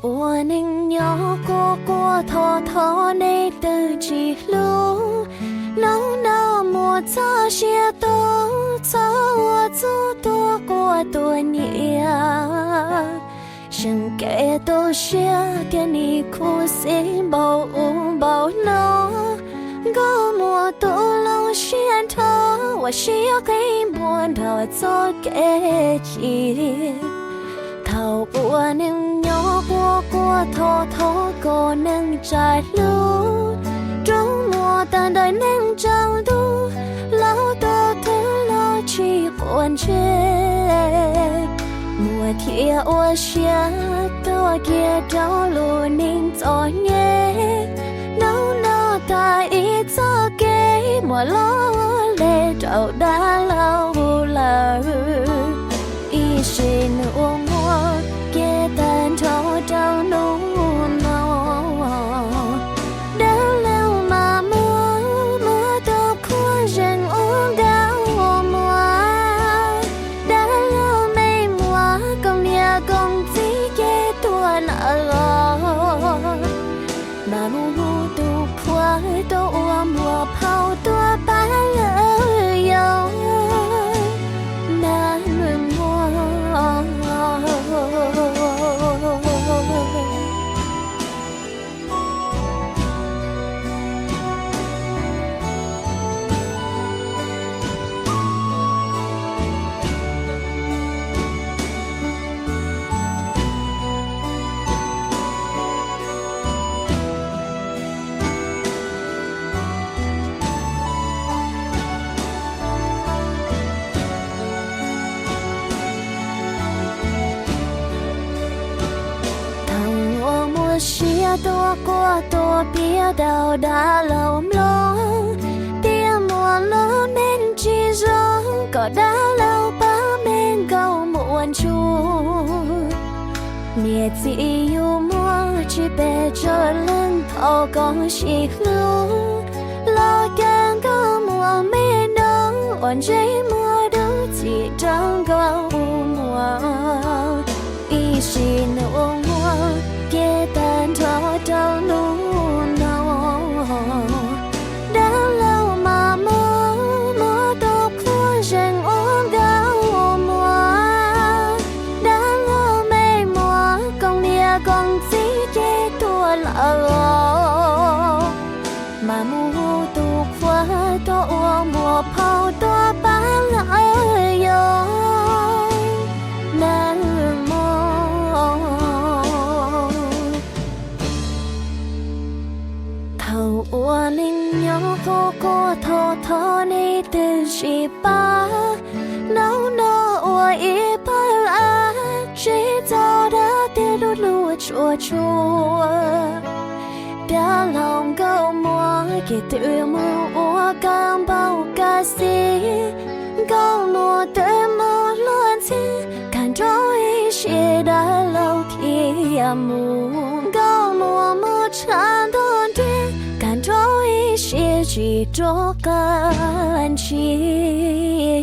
Ua neej nyob quaj quaj thov thov nej twg tsis hlub, hnub no muaj txoj sia tuaj txhob ua txuj tuaj quaj tuaj nyiav. Seem kev tu siab tiag nim khuv xim npaum ub npaum no, nkauj muam tus loj siab nrho uas siab qhib npua nrog txoj kev chim. Thaum ua neej nyob quaj quaj thov thov kom neej tsa hlub, rau muaj tag nrho neej tsaus ntuj, laus tau thwv los tsis quav ntsej. Muaj thiaj ua siab tuaj kiag rau lub neej txom nyem, hnub no tag ib txoj kev muaj los le rau dab laug lawm. Ib sim nus muaj kev tag nrho rau hnub no, dab laug mas muaj muaj tus qhua zeem ua nkauj ua muam. Dab laug me muam koom niam koom txiv ces tuaj lawm os, mas muaj muaj tus qhua tuaj ua muam phauj tuaj pab lawm yom, nag muag. Thaum uas muaj siab tuaj quaj tuaj piav rau dab laug mloog, tias muaj lub neej tsis zoo kom dab laug pab me nkauj muam ntsuag. Niam txiv yus muaj tsis pes tsawg leej, thov koj sim hlub, los cas nkauj muam me no uas ntsej muag dub txim rau nkauj muam. Ib sim nus muaj kev tag nrho rau hnub no, dab laug mas muaj muaj tus qhua zeem ua nkauj ua muam. Dab laug me muam koom niam koom txiv ces tuaj lawm os, mas muaj tus qhua tuaj ua muam phauj tuaj pab lawm yom, nag muag. Thaum ua neej nyob quaj quaj thov thov nej twg tsis pab, hnub no ua ib pawg av tsis txog dab tiag du lug tsuas tsuas. Dab laug nkauj muam ces twb mus ua kab npauj kab xib, nkauj muam twb mus luag ntxhi, kag nrho ib sim dab laug thiaj mus. Nkauj muam mus tshav ntuj ntiag, kag nrho ib sim tsis rov qab ntsia.